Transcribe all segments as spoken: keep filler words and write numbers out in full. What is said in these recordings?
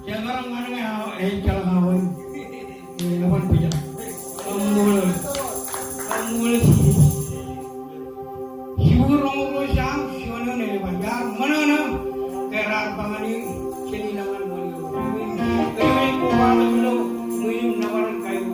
Jemaroñ ñan ña ejjeḷọk aō. Eban bōjrak. Kaṃṃoolol. Kaṃṃoolol Jisōs. Jibukwi roñoul ruo Sam juon eoon eban. Iar ṃōṇōṇō ke raar ba ñan eō, jen ilọk ñan ṃōṇōṇō. Ej kobaḷọk ilo ṃwiin im nōbar in kain.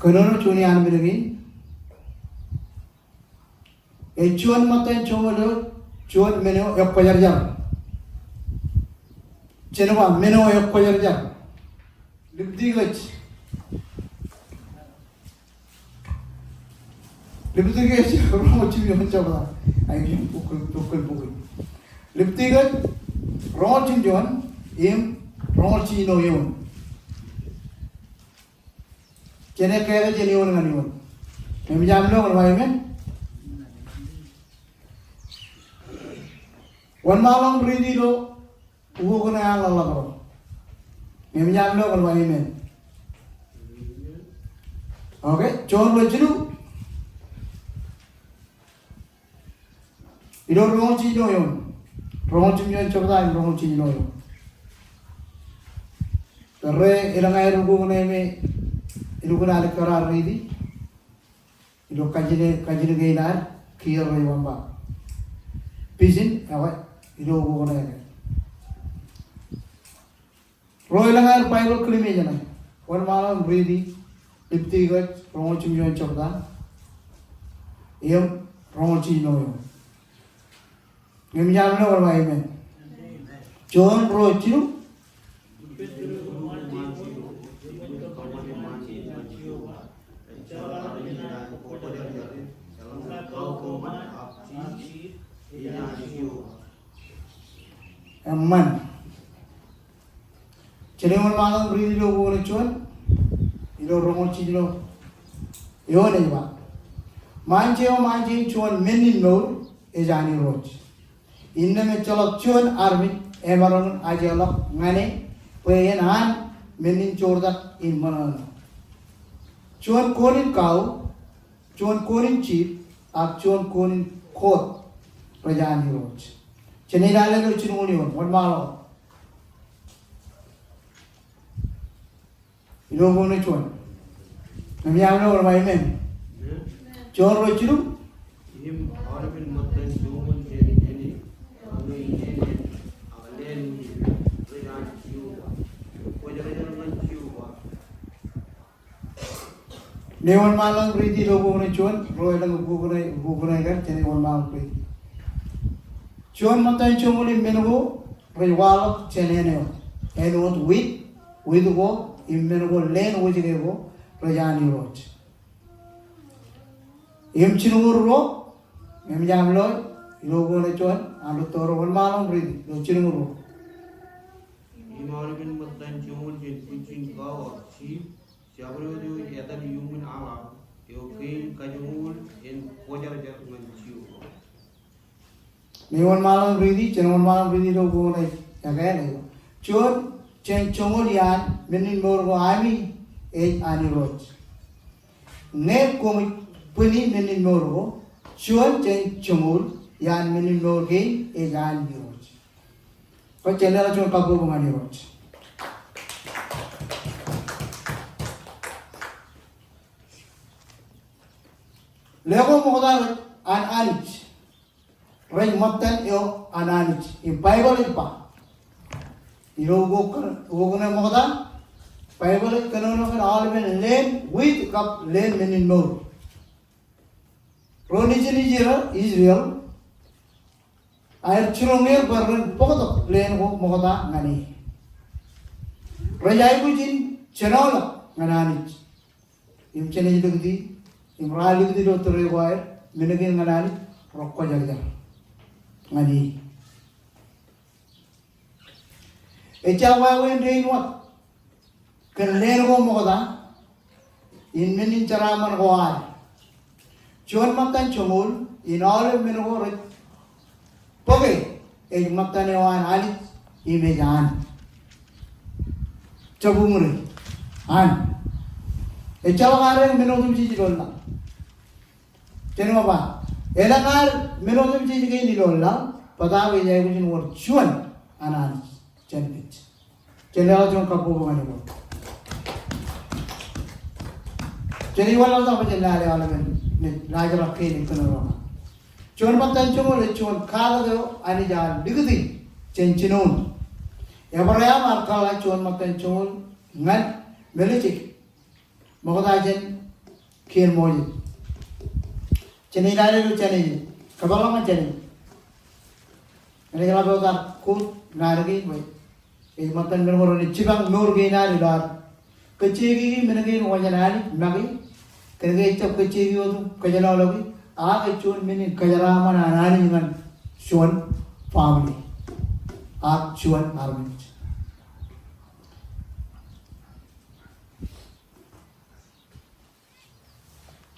Kōnono juon iaan men kein. Ej juon ṃōttan joñoul eo, juon men eo ekwōjarjar. Jen ba men eo ekwōjarjar. Liptikōj. Liptikōj roñoul jimjuon jebta. Ai, im bukwi, bukwi, bukwi. Liptikōj roñoul jimjuon im roñoul jiljino eoon. Jen ekkā jān eoon ñan eoon. Im ejjab lo ñan ba amen. Wōnṃaanḷọk riiti ilo ukok in aḷ ḷọk ro. Im ejjab lo ñan ba amen. Okay, Jon ruo jilu. Ilo roñoul jiljino eoon. Roñoul jiljilimjuon jebta im roñoul jiljino eoon. Rej elōñ aer ukok ṇe me elukkuun alikkar aer riiti. Ilo kajin, kajin kein ad kiiō rej wōnṃaanḷọk. Pijin, ekwe, ilo ukok ṇe ke. Ro elōñ aer Baibōḷ kile me jeṇe. Wōnṃaanḷọk im riiti Leviticus roñoul jiljilimjuon jebta im roñoul jiljino eoon. Ñe eṃōj aṃ lo, amen. Juon, ruo, jilu. Eṃṃan. Jen wōnṃaanḷọk im riiti ilo ukok ṇe juon, ilo roñoul jiljino eoon ej ba, Ṃaanjeo, ṃaanjeiñ juon men in mour ej an Irooj. Innām ejjeḷọk juon armej emaroñ in ajeḷọk ñan e bwe en an men in joortak in ṃōṇōṇō. Juon koon in kau, juon koon in jip, ak juon koon in koot rej an Irooj. Jen lale ilo jilñuul eoon, wōnṃaanḷọk. Ilo ukok ṇe juon. Ñe eṃōj aṃ lo, amen. Juon, ruo, jilu. Im aolepen ṃōttan joñoul jān āne, āne, āne, ak leen ujin rej an Jeova. Kwōjarjar ñan Jeova. Jen wōnṃaanḷọk riiti ilo ukok ṇe juon, ro elōñ ukok ṇe, ukok ṇe kar, jen wōnṃaanḷọk riiti. Juon ṃōttan joñoul im men ko rej waḷọk jān āne eo. Āne wōt wit, wit ko, im men ko leen wōjke ko, rej an Irooj. Im jilñuul ruo, ñe eṃōj aṃ lo, ilo ukok ṇe juon, an rūtto ro, wōnṃaanḷọk riiti, ilo jilñuul ruo. Im aolepen ṃōttan joñoul jān bwijin kau ak jip, jabdewōt eo ej etal iuṃwin aḷaḷ, eo kein kajoñoul en kwōjarjar ñan Jeova. Jen wōnṃaanḷọk riiti, jen wōnṃaanḷọk riiti ilo ukok ṇe ekāāl eo. Juon jān joñoul iaan men in mour ko ami ej an Irooj. Ñe koṃij bwini men in mour ko, juon jān joñoul iaan men in mour kein ej an Irooj. Kwōj jen leḷọk juon kabbokbok ñan Irooj. Ḷeo ko ṃokta rej an Anij. Rej ṃōttan eo an Anij. Im Baibōḷ ej ba, ilo ukok, ukok ṇe ṃokta, Baibōḷ ej kōnono kōn aolepen leen wit kab leen men in mour. Ro nejin Israel, Israel, aer jiroñ er bwe ren bōktok leen ko ṃokta ñan e. Rej aikuj in jenoḷọk ñan Anij. Im jenaaj likūti, im raar likūti ilo tōre ko aer, men kein ñan Anij, rej kwōjarjar ñan e. Ejja wāween dein wōt kōn leen ko ṃokta in men in jeraaṃṃan ko ad. Juon ṃōttan joñoul in aolep men ko rej bōke ej ṃōttan eo an Anij im ej an. Jab uñūri, an. Ejjeḷọk ad men otemjej ilo laḷ. Jen ba, elōñ ad men otemjej kein ilo laḷ, bōtaab ej aikuj in wōr juon an Anij jān kōj. Jen leḷọk juon kabbokbok ñan Irooj. Jen wanlaḷtak bwe jen lale aolepen men laajrak kein ej kōnono ṇe. Juon ṃōttan joñoul ej juon katak eo Anij ear likūti jān jinoin. Ebream ear kōḷḷā juon ṃōttan joñoul ñan Melikisedek. Ṃokta jān kien Moses. Jen lale ilo jāne in. Kōpeḷḷọk ñan jāne in. Enaaj ḷap wōt ad quote naan kein bwe ej ṃōttan men ko renaaj jipañ mour kein ad ilo ad kōjjeiki men kein wōj an Anij make. Kōnke ejjab kōjjeiki wōt im kōjenoḷọki, ak ej juon men in kōjeraaṃṃan an Anij ñan juon family ak juon armej.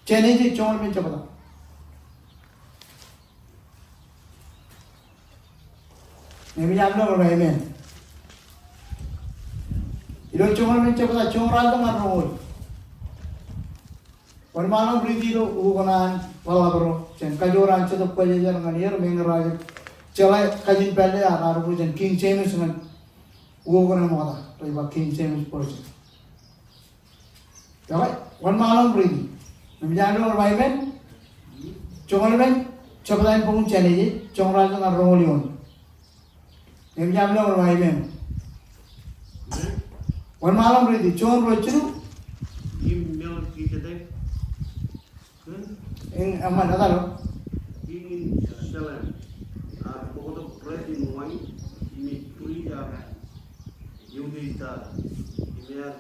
Jenesis joñoul emān jebta. Ñe eṃōj aṃ lo, amen. Ilo joñoul emān jebta, joñoul ralitōk ñan roñoul. Wōnṃaanḷọk riiti ilo ukok ṇe an ḷōḷḷap ro jān kajoor an Jetōb Kwōjarjar ñan er, meñe raar jeḷā kajin pālle, ak raar bwe jān King James ñan ukok ṇe ṃokta, rej ba King James Version. Ekwe, wōnṃaanḷọk riiti. Im ejja ilo ḷōḷḷap in, joñoul emān jebta in bok in Jenesis, joñoul ralitōk ñan roñoul eoon. Im ejja ilo ḷōḷḷap in. Wōnṃaanḷọk riiti, juon, ruo, jilu. Im Melkisedek. Im eṃṃan, etal eo. Kiiñ in Salem. Ear bōktok bread im wain, im ej priest an Iudeitata. Im ear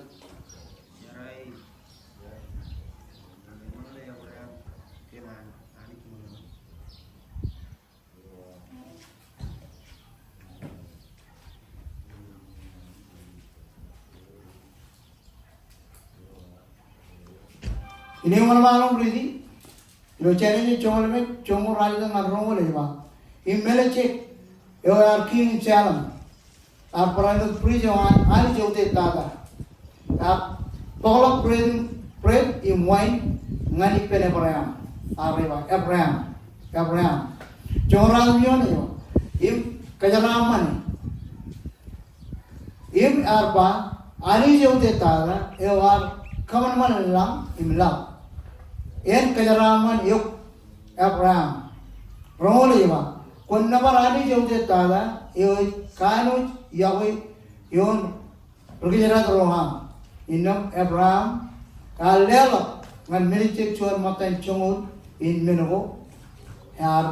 Innem wōnṃaanḷọk riiti, ilo Jenesis joñoul emān, joñoul ralitōk ñan roñoul ej ba, im Melkisedek eo ear kiiñ in Salem, ear barāinwōt priest eo an Anij Eutiejtata. Ear bōkḷọk bread, bread im wain ñan ippān Ebream. Ear rej ba, Ebream, Ebream. Joñoul ralitōk ñan eoon ej ba, im kōjeraaṃṃan e. Im ear ba, Anij Eutiejtata eo ear kōṃanṃan lañ im laḷ, en kōjeraaṃṃan eok Ebream. Roñoul ej ba, kwōn nōbar Anij Eutiejtata eo ej kanooj yokwe ioon ri-kōjdat ro aṃ. Innām Ebream ear leḷọk ñan Melkisedek juon ṃōttan joñoul in men ko ear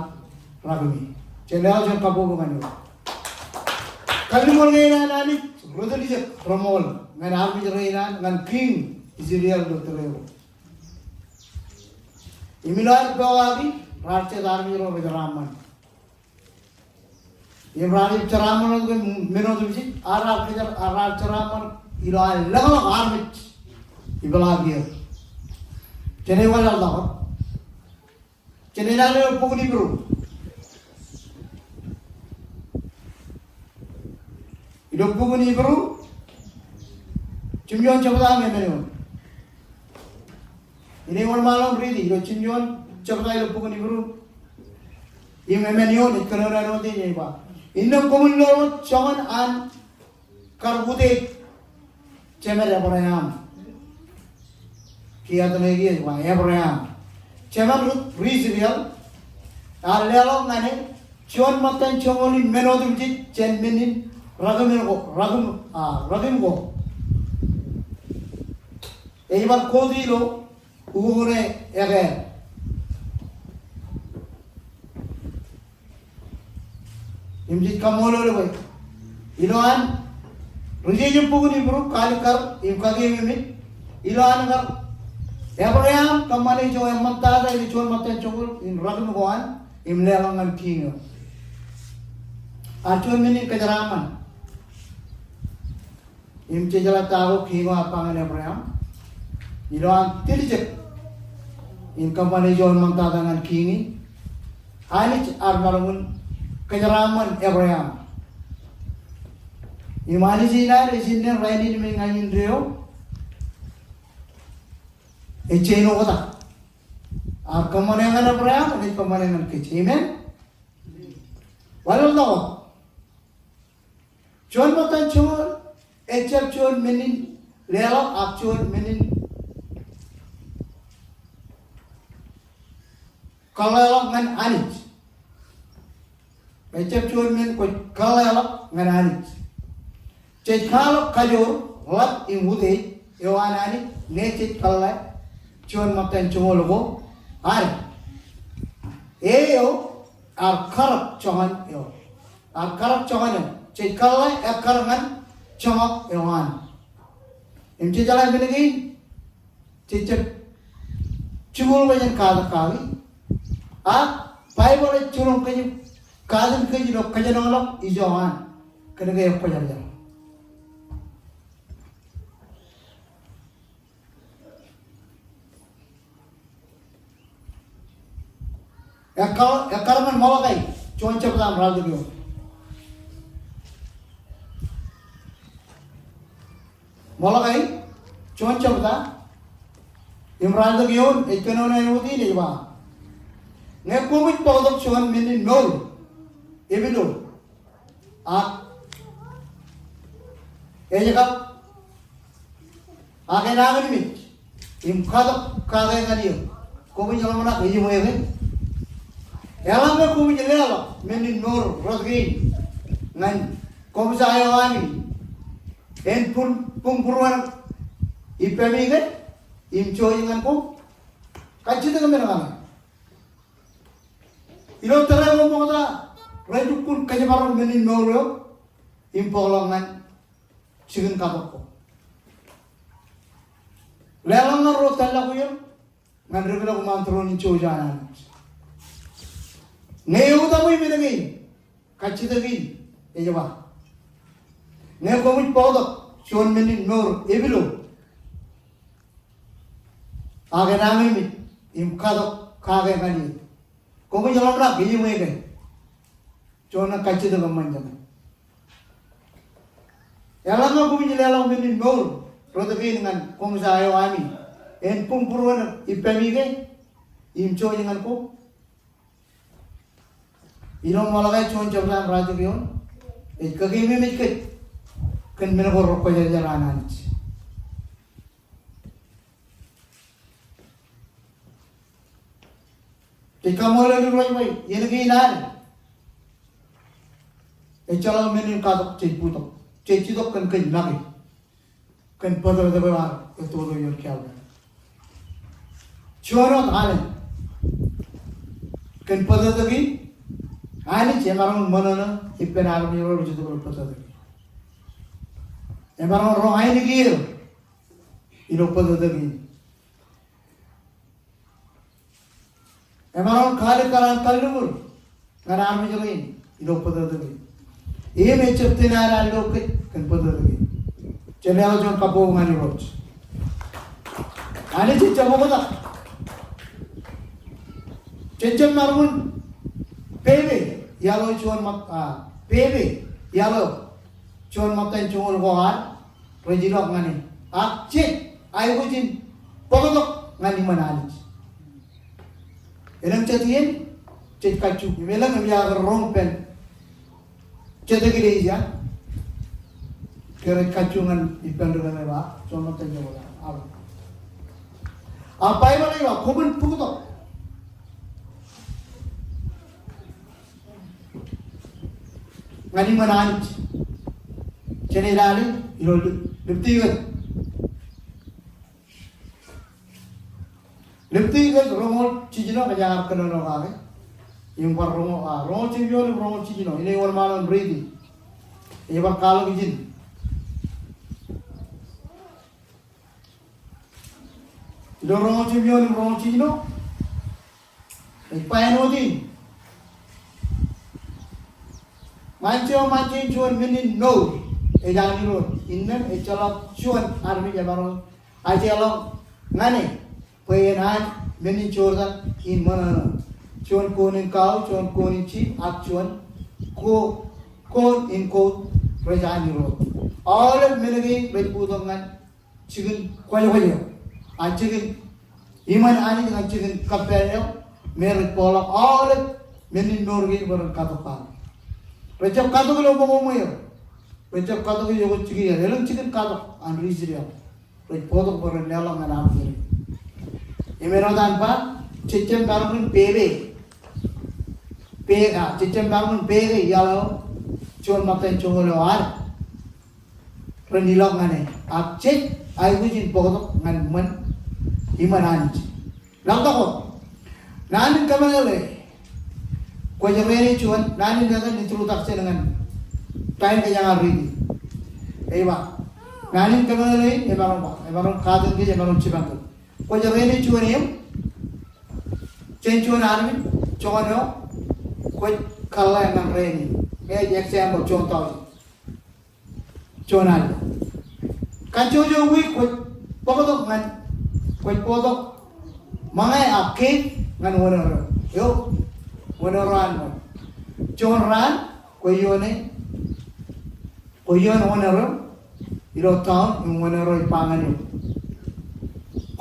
rakūmi. Jen leḷọk juon kabbokbok ñan eok. Kalliṃur kein an Anij rot ri-jek reṃool ñan armej rein an, ñan kiiñ Israel ilo tōre ko. Im ilo aer pokake, raar jet armej ro rej jeraaṃṃan. Im raar jet jeraaṃṃan wōt ke men otemjej, ak raar kōjer, raar jeraaṃṃan ilo aer lōḷḷap armej ipeḷaakier. Jen ej wanlaḷtak wōt. Jen ej lale ilo bok in Hibru. Ilo bok in Hibru, jimjuon jebta im emān eoon. Innem wōnṃaanḷọk riiti, ilo jimjuon jebta ilo bok in Hibru im emān eoon, ej kōnono āinwōt in ej ba, innām koṃwin lo wōt joñan an kar utiej jemed Ebream. Kiiō ej ba Ebream, jemed ri-Israel, ear leḷọk ñan e juon ṃōttan joñoul in men otemjej jān men in rakūm ko, rakūm, a, rakūm ko. Ej bar quote ilo ukok ṇe ekāāl. Im jej kaṃṃoolol bwe ilo an ri-jeje bok in Hibru, kaalikkar im kakememej, ilo an kar Ebream kōṃṃane ijo eṃṃantata ilo juon ṃōttan joñoul in rakūm ko an, im leḷọk ñan kiiñ eo. Ak juon men in kōjeraaṃṃan. Im jejeḷā ta ko kiiñ eo ear ba ñan Ebream, ilo an tiljek in kōṃṃane ijo eṃṃantata ñan kiiñ in, Anij ear maroñ in kōjeraaṃṃan Ebream. Im Anij in ad ej inne rainin im ñan indeeo, ej jañin oktak. Ear kōṃṃane ñan Ebream, ej kōṃṃane ñan kōj. Amen? Wanlaḷtak wōt. Juon ṃōttan joñoul, ejjab juon men in leḷọk, ak juon men in kōḷḷāḷọk ñan Anij. Ejjab juon men kwōj kōḷḷāḷọk ñan Anij. Jej kwaḷọk kajoor, ḷap im utiej eo an Anij ñe jej kōḷḷā juon ṃōttan joñoul ko ad. Eo ear karōk joñan eo. Ear karōk joñan eo. Jej kōḷḷā ekkar ñan joñak eo an. Im jejeḷā men kein, jej jab jikuuḷ bwe jen katak kaki. Ak Baibōḷ ej jilōñ kōj im katak kōj ilo kōjenolọk ijo an kōnke ekwōjarjar. Ekkar, ekkar ñan Malakai, juon jebta im ralitōk eoon. Malakai, juon jebta Im ralitōk eoon ej kōnono āinwōt in ej ba, ñe koṃij bōktok juon men in mour epilo, ak ej kab, ak enañinmej im katok kake ñan eō, koṃij ḷōmṇak ejiṃwe ke? Eḷaññe koṃij leḷọk men in mour rot kein ñan Kōmjā eo ami, en buñ, buñ būruon ippemi ke im jooje ñan koṃ? Kajjitōk men kaṇe. Ilo tōre ko ṃokta rej lukkuun kōjparok men in mour eo im bōkḷọk ñan jikin katok ko. Leḷọk ñan ro tōllọk ier ñan ri-pād ko ṃaan tūroon in jooje an Anij. Ñe eutiaṃwe men kein, kajjitōk in ej ba, ñe koṃij bōktok juon men in mour epilo, ak enañinmej im katok kake ñan eō, koṃij ḷōmṇak ejiṃwe ke? Juon ṇe kajjitōk eṃṃan jeṇe. Eḷaññe koṃij leḷọk men in mour rot kein ñan Kōmjā eo ami, en buñ būruon ippemi ke im jooje ñan koṃ? Ilo Malakai juon jebta im ralitōk eoon, ej kakeememej kōj kōn men ko rekwōjarjar an Anij. Jej kaṃṃoolol Irooj bwe iien kein ad ejjeḷọk men in katok jej bōktok, jej itok kōn kōj make kōn bōtōktōk eo ad etoto ioon Kalvari. Juon wōt alen kōn bōtōktōk in, Anij emaroñ in ṃōṇōṇō ippān armej ro rej itok ilo bōtōktōk in. Emaroñ in roñ ainikieir ilo bōtōktōk in. Emaroñ in kaalikkar an kallukkuun ñan armej rein ilo bōtōktōk in. Im ejjab ten ad an lo kōj kōn bōtōktōk in. Jen leḷọk juon kabbokbok ñan Irooj. Anij ejjab oktak. Jejjab maroñ in pepe iaḷ eo juon ṃōt, a, pepe iaḷ eo juon ṃōttan joñoul ko ad rej ilọk ñan e. Ak jej aikuj in bōktok ñan iṃōn Anij. Elōñ jet iien jej kajju im elōñ im iar kar roñ ippān jet eklejia ke rej kajju ñan ippān ri-kōmeḷeḷe, juon ṃōttan joñoul ad. Ak Baibōḷ ej ba koṃwin bōktok ñan iṃōn Anij. Jen lale ilo Li-, Livtikus. Livtikus roñoul jiljino, kōjeañ ar kōnono kake. Im bar roñoul, a, roñoul jiljilimjuon im roñoul jiljino. Ij wōnṃaanḷọk in riiti. Ej bar kwaḷọk ijin. Ilo roñoul jiljilimjuon im roñoul jiljino, ej ba āinwōt in. Ñan jeṃaan jān juon men in mour ej an Irooj, innām ejjeḷọk juon armej emaroñ ajeḷọk ñan e bwe en an men in Jordan in ṃōṇōṇō. Juon koon in kau, juon koon in jip, ak juon ko-, koon in kout rej an Irooj. Aolep men kein rej bōktok ñan jikin kwōjkwōj eo, a, jikin iṃōn Anij ñan jikin kōppān eo, me rej bōkḷọk aolep men in mour kein bwe ren katok kake. Rejjab katok ilo ṃōko ṃweer. Rejjab katok ilo jikin, elōñ jikin katok an ri Israel rej bōktok bwe ren leḷọk ñan armej rein. Im āinwōt an ba, jejjab maroñ in pepe, pe-, a, jejjab maroñ in pepe iaḷ eo juon ṃōttan joñoul eo ad ren ilọk ñan e, ak jej aikuj in bōktok ñan iṃōn, iṃōn Anij. Ḷak tok wōt. Naan in kōmeḷeḷe. Kwōj rein juon, naan in etan introduction ñan ta in kōjeañ ar riiti. Ej ba, naan in kōmeḷeḷe in emaroñ ba, emaroñ katakin kōj, emaroñ jipañ kōj. Kwōj rein juon eṃ, jān juon armej, joñan eo kwōj kōḷḷā ñan rein in. Ej example, juon tọujin. Juon alen. Kajjojo wiik kwōj bōktok ñan, kwōj bōktok ṃōñā ak keid ñan wōnōro. Eo, wōnōro an ṃōn. Juon raan, kwōj ioone, kwōj ioon wōnōro ilo town, im wōnōro ej ba ñan eok,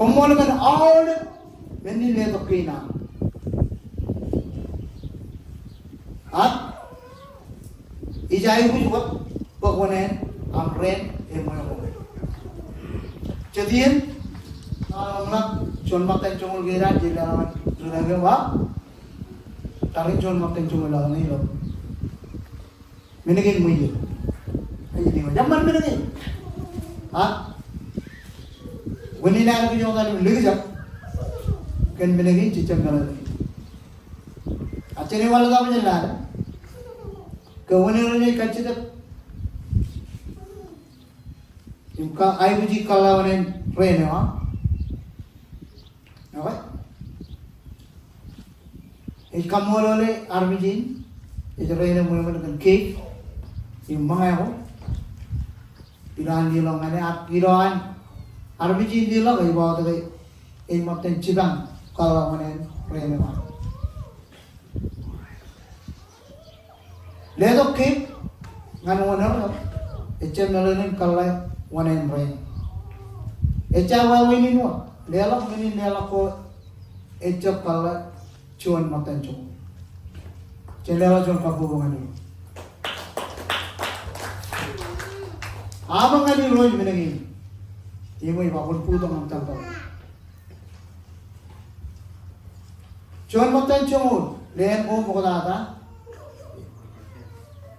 Koṃṃool kōn aolep men in letok kein aṃ. Ak ij aikuj wōt bōk wōṇāān aṃ reen eṃṃan ko. Jet iien, a, ḷōmṇak juon ṃōttan joñoul kein an, jej leḷọk ñan ri-tōl kein ba, tariṇ juon ṃōttan joñoul ḷọk ṇe ilo men kein ṃwiin. Ej itok, eṃṃan men kein. A, wūnin aer kijoñ etal im likjab kōn men kein jej jab meḷeḷe. A, jenaaj wanlōñḷọk im lale. Ke wūnin ro rej kajjitōk im ka aikuji kōḷḷā wōṇāān reen eo aṃ. Okay. Ej kaṃṃoolole armej in, ej reen eo eṃṃan kōn keik im ṃōñā ko. Ilo an leḷọk ñan e, ak ilo an armej in leḷọk, ej ba wōt ke ej ṃōttan jipañ kōḷḷā wōṇāān reen eo aṃ. Letok keik ñan wōn eo, ejjab meḷeḷein kōḷḷā wōṇāān reen. Ejja wāween in wōt, leḷọk men in leḷọk ko, ejjab kōḷḷā juon ṃōttan joñoul. Jen leḷọk juon kabbokbok ñan Irooj. Aṃ ñan Irooj men kein. Im ej ba kwōn bōktok ñan tempeḷ. Juon ṃōttan joñoul, leen ko ṃoktata.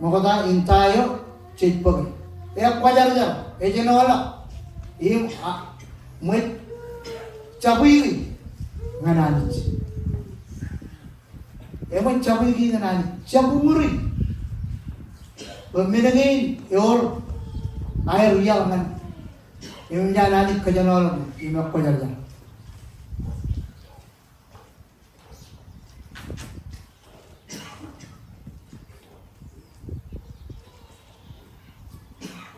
Ṃokta in ta eo jej bōke. Ekwōjarjar, ejenoḷọk. Im, a, ṃōj jabwiki ñan Anij. Eṃōj jabwiki ñan Anij. Jab uñūri bwe men kein ewōr aer iaḷ ñan. Im ñan Anij kōjenoḷọk im ekwōjarjar.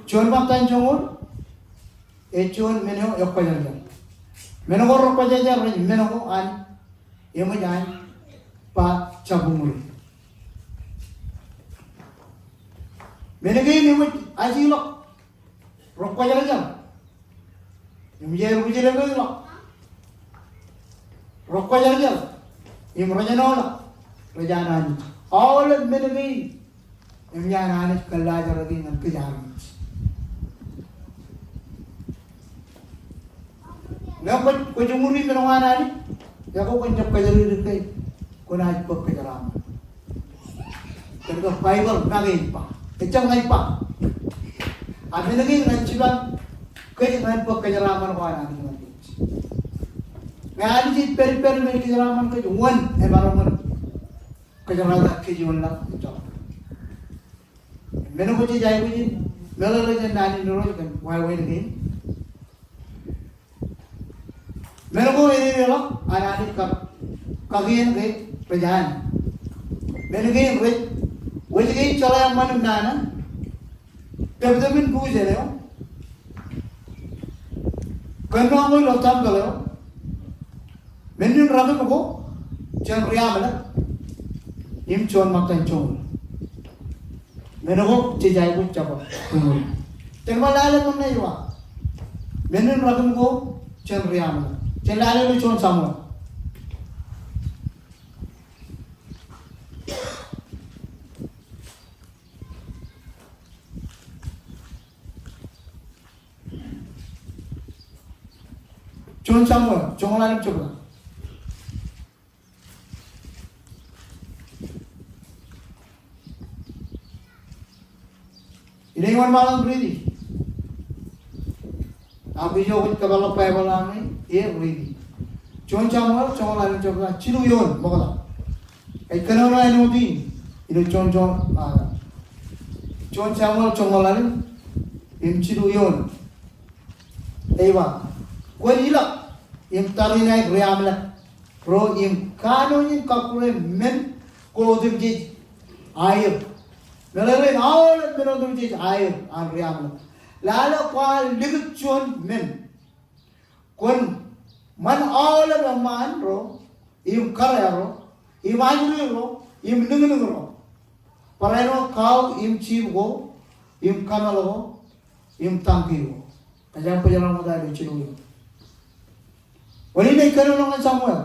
Juon ṃōttan joñoul, ej juon men eo ekwōjarjar. Men ko rekwōjarjar rej men ko an, eṃōj an ba jab uñūri. Men kein eṃōj ajilọk rekwōjarjar. Im ej rūjleḷọk. Rekwōjarjar. Im rejenoḷọk. Rej an Anij. Aolep men kein im iaan Anij kōllaajraki ñan kōj armej. Ñe kwōj, kwōj uñūri men ko an Anij, ekwe kwōn jab kōjatdikdik ke kwōnaaj bōk kōjeraaṃṃan. Kōn ke Baibōḷ make ej ba. Ejjab ña ij ba. A men kein ren jipañ kōj ñan bōk kōjeraaṃṃan ko an Anij ñan kōj. Ñe Anij ej pād ippād im ej kōjeraaṃṃan kōj, wōn emaroñ in kōjeraaṃṃan kōj wōnḷọk ejjeḷọk. Men ko jej aikuj in meḷeḷe jān naan in Irooj kōn wāween kein. Men ko ededeḷọk an Anij kar kakien ke rej an. Men kein rej wōj kein jeḷā eṃṃan im nana. Tōptōp in bujen eo. Kōnono ilo tempel eo. Men in rakim ko jān riaṃlōt im juon ṃōttan joñoul. Men ko jej aikuj jab uñūri. Jen bar lale ṃōṇōṇō eo aṃ. Men in rakim ko jān riaṃlōt. Jen lale ilo juon Samuel. Juon Samuel, joñoul ḷalem jebta. Ilo eñin ṃaan riiti. Ak ijo kwōj kōpeḷḷọk Baibōḷ eo aṃ, e riiti. Juon Samuel, joñoul ḷalem jebta, jilu eoon, ṃokta. Ej kōnono āinwōt in, ilo juon, juon, a, juon Samuel joñoul ḷalem, im jilu eoon. Ej ba, kwōn ilọk im tariṇaik riaṃlōt ro im kanooj in kọkkure men ko otemjej aer. Meḷeḷein aolep men otemjej aer an riaṃlōt. Lale kwaar likūt juon men. Kwōn ṃan aolep eṃṃaan ro, im kōrā ro, im ajri ro, im niñniñ ro. Barāinwōt kau im jeep ko, im camel ko, im donkey ko. Kōjeañ bōjrak ṃokta ilo jilu eoon. Wūnin ej kōnono ñan Samuel.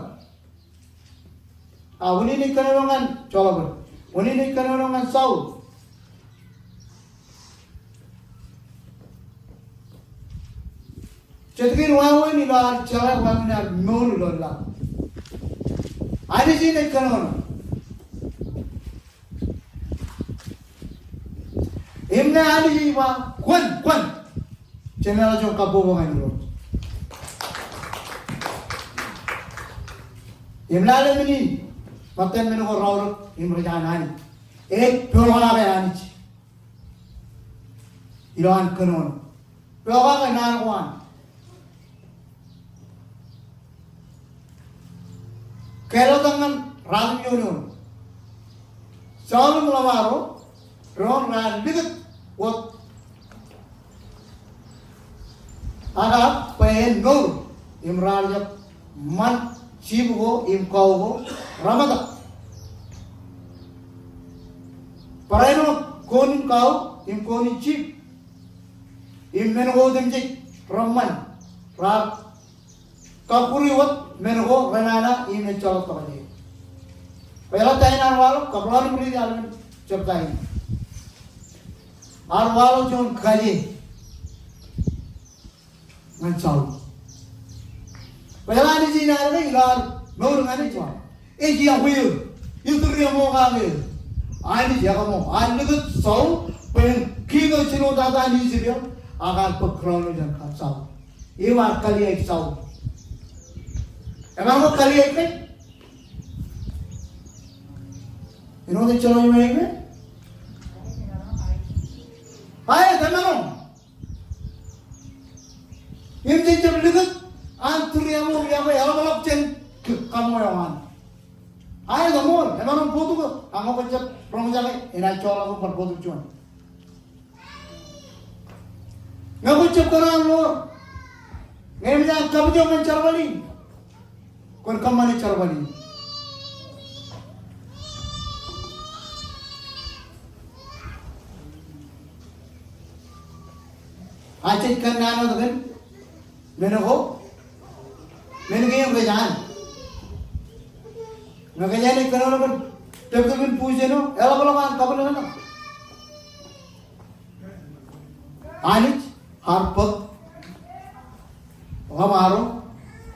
A, wūnin ej kōnono ñan, joḷọk bōd. Wūnin ej kōnono ñan Saul. Jet kein wāween ilo ad jeḷā wāween ad mour ilo laḷ. Anij in ej kōnono. Im ñe Anij ej ba, kwōn, kwōn. Jen jeḷā juon kabbokbok ñan Irooj. Im lale men in, ṃōttan men ko raorōk im rej an Anij. Ej pokake Anij ilo an kōnono. Pokake naan ko an. Keḷọk ñan ratimjuon eoon. Saul im ḷōṃaro doon raar likūt wōt Agag bwe en mour im raar jab ṃan jip ko im kau ko reṃōtōk. Barāinwōt koon in kau im koon in jip im men ko otemjej reṃṃan raar kakkuri wōt men ko renana im ejjeḷọk tokjān. Bwe eḷap ta in an waḷọk, kab ḷọk im riiti aolep in jebta in. Ear waḷọk juon kalje ñan Saul. Bwe eḷaññe ej ilo ad mour ñan ej ba, ej iọkwe eō, ituriaṃo kake eō. Anij ekaṃo, ear likūt Saul bwe en kiiō jinotataan Israel, ak ear bōk crown eo jān Saul. Im ear kalliaik Saul. Eṃṃan ṃōk kalliaik ke? Āinwōt ejjeḷọk iṃae ke? Aet, emaroñ. Im jej jab likūt an turiaṃo iọkwe eḷapḷọk jān kaṃṃool eo an. Aet, eṃool, emaroñ bōktok, ak ñe kwōj jab roñjake, enaaj joḷọk bar bōktok juon. Ñe kwōj jab kōṇaan ḷoor, ñe eṃōj an kapijuknen jerbal in, kwōn kōṃṃane jerbal in. Ak jej kōnnaan wōt kōn men ko, men kein rej an. Ñe kōjeañ ej kōnono kōn tōptōp in bujen eo, eḷapḷọk an kabwilōñlōñ. Anij ear bōk ḷōṃaro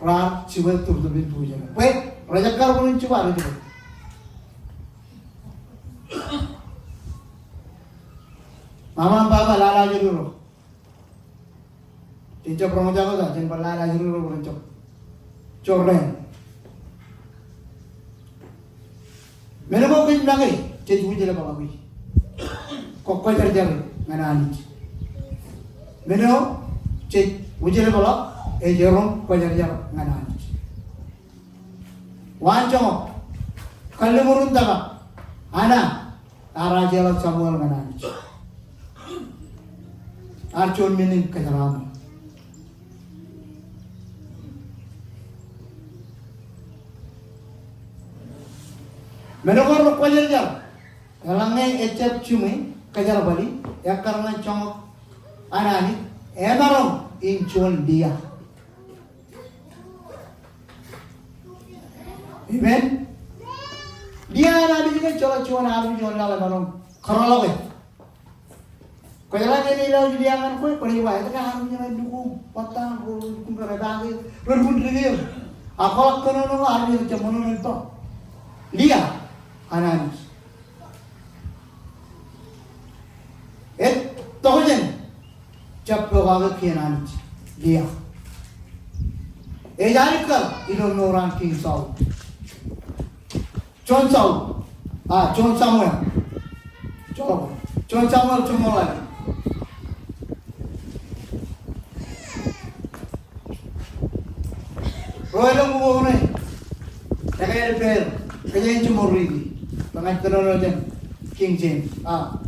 raar jibwe tōptōp in bujen eo. Bwe rejekkar bōlen jibwe, rej jibwe. Ṃaṃa im baba, lale ajri ro. Jen jab roñjake ta, jen bar lale ajri ro, jen jab jorrāān. Men ko kōj make, jej wūjlepḷọk e. Kwō kwōjarjar ñan Anij. Men ko jej wūjlepḷọk, ej erom kwōjarjar ñan Anij. Waan joñak, kalliṃur in tōmak, Ana, ear ajeḷā Samuel ñan Anij. Ear juon men in kōjeraaṃṃan. Men ko rekwōjarjar, eḷaññe ejjab jiṃwe kōjerbali, ekkar ñan joñak an Anij, emaroñ in juon Lia. Amen. Lia an Anij ke ejjeḷọk juon armej eo laḷ emaroñ kōrọọlḷọk e. Kwōjeḷā ke ej lewōj Lia ñan kwe, kwōnaaj ba, etke armej ṇe lukkuun, bōtab, ro lukkuun kōrā, rej ba ke rej lukkuun dike. Ak kwaḷọk kōnono eo armej rej jab ṃōṇōṇō ippa. Lia an Anij. Ej tokjān jab pokake kien Anij, Lia. Ej alikkar ilo mour an Kiiñ Saul. Juon Saul, a, juon Samuel. Juon, juon Samuel joñoul ḷalem. Ro elōñ ukok ṇe, ekāāl ippāer, kōjeañ jiṃor riiti, bwe ña ij kōnono jān King James, a,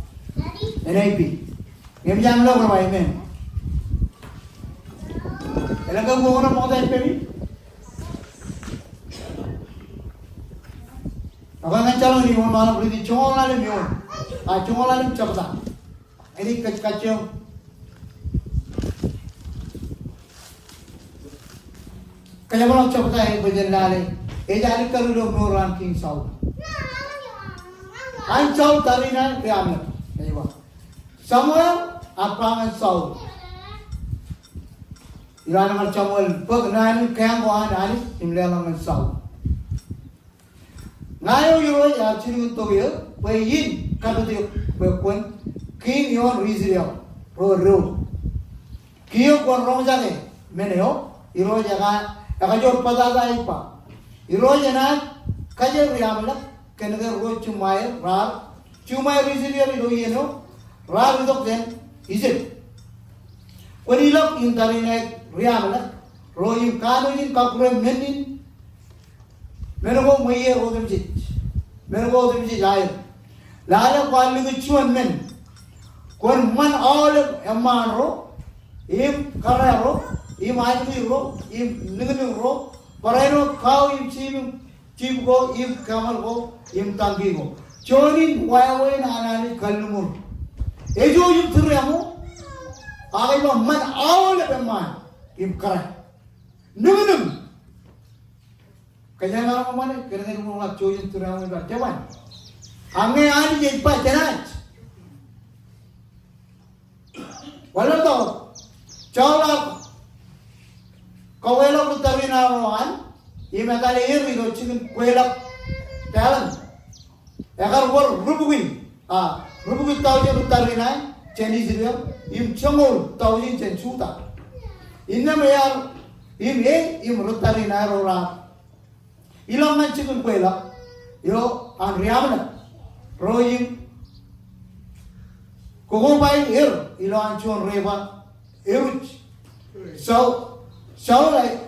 N I V. Ñe eṃōj an lo kōrā, amen. Elōñ ke ukok ṇe ṃokta ippemi? Ak ña ij jeḷā ñe iuṃwin riiti joñoul ḷalem eoon, a, joñoul ḷalem jebta. Eñin kajjioñ. Kōjeañ ḷọk jebta eo bwe jen lale. Ej alikkar ilo mour an King Saul. An Saul tariṇae riaamṇak. Ej ba, Samuel ear ba ñan Saul. Ilo an bar Samuel bōk naan in keañ ko an Anij im leḷọk ñan Saul. Ña eo Irooj ear jilkintok eō bwe in kapit eok bwe kwōn king ioon ri Israel ro doon. Kiiō kwōn roñjake men eo Irooj eka, ekajoor bōtata ej ba. Irooj enaaj kajjioñ riaamṇak kōnke ro jiṃṃaer raar, jiṃṃaer Israel ilo iien eo raar itok jān Ijipt. Kwōn ilọk im tariṇae riaamṇak ro im kanooj in kakure men in Men ko ṃweier otemjej. Men ko otemjej aer. Lale kwaar likūt juon men. Kwōn ṃan aolep eṃṃaan ro, im kōrā ro, im ajri ro, im niñniñ ro, barāinwōt kau im jip, jip ko, im camel ko, im donkey ko. Juon in wāween an Anij kalliṃur. Ejouj im tūriaṃo, ak ej ba ṃan aolep eṃṃaan, im kōrā. Niñniñ. Kōjeañ ḷọk ṃane, kōnke ri ṃool ḷọk jouj im tūriaṃo ej ba, jeban. Ak ñe Anij ej ba jenaaj. Wōnḷọk tok, Saul ear kweilọk ri tariṇae ro an, im etale er ilo jikin kweilọk talent. Ekar wōr rubukwi, a, rubukwi taujin ri tariṇae jān Israel, im joñoul taujin jān Juda. Innām ear, im e, im ri tariṇae ro raar ilọk ñan jikin kweilọk eo an riaamṇak ro im kokobaik er ilowaan juon river eruj. Saul, Saul e,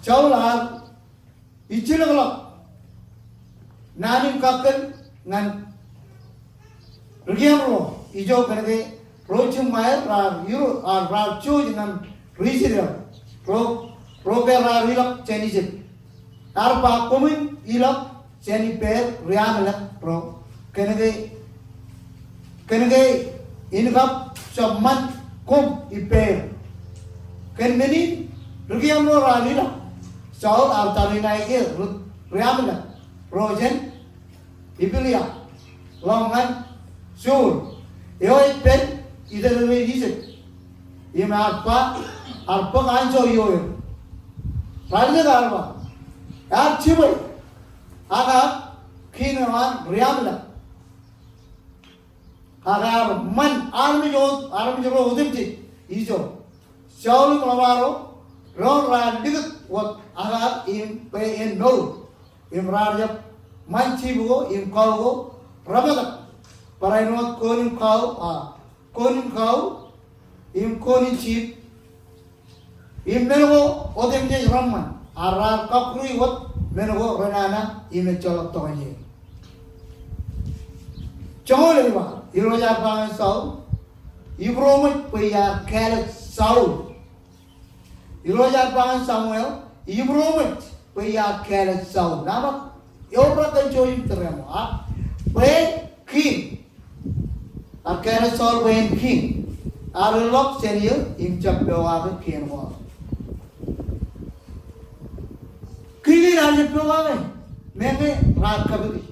Saul ear ijjilōkḷọk naan in kakkōl ñan ri kien ro ijo kōnke ro jiṃṃaer raar iro, a, raar jouj ñan ri Israel ro, ro ke raar ilọk jān Ijipt. Ear ba koṃwin ilọk jān ippāer riaamṇak ro kōnke, kōnke in kab jab ṃan koṃ ippāer. Kōn men in ri kien ro raar ilọk. Saul ear tariṇae er ri, riaamṇak ro jān Ipilia ḷọk ñan Saul eo ej pād itōlōtlōt Ijipt. Im ear ba, ear bōk anjọ ioer. Raar jet ear ba, ear jibwe ak ear king eo an riaamṇak. Ak ear ṃan armej ro, armej ro otemjej ijo. Saul im ḷōṃaro doon raar likūt wōt Agag im bwe en mour. Im raar jab ṃan jip ko im kau ko repetak. Barāinwōt koon in kau, a, koon in kau, im koon in jip. Im men ko otemjej reṃṃan, ak raar kakkure wōt men ko renana im ejjeḷọk tokjān. Joñoul ej ba, Irooj ear ba ñan Saul, ibūroṃōj bwe iar kāālōt Saul. Irooj ear ba ñan Samuel, ibūroṃōj bwe iar kāālōt Saul. Nabōt, eobrak kōn jouj im tūriaṃo, ak bwe king. Ear kāālōt Saul bwe en king. Ear ilọk jān eō im jab pokake kien ko. King in ear jab pokake. Meñe raar kapiti.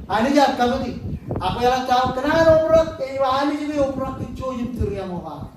Anij ear kapiti. Ak eḷap ta kōṇaan obrak, ej ba Anij ke eobrak kōn jouj im tūriaṃo kake.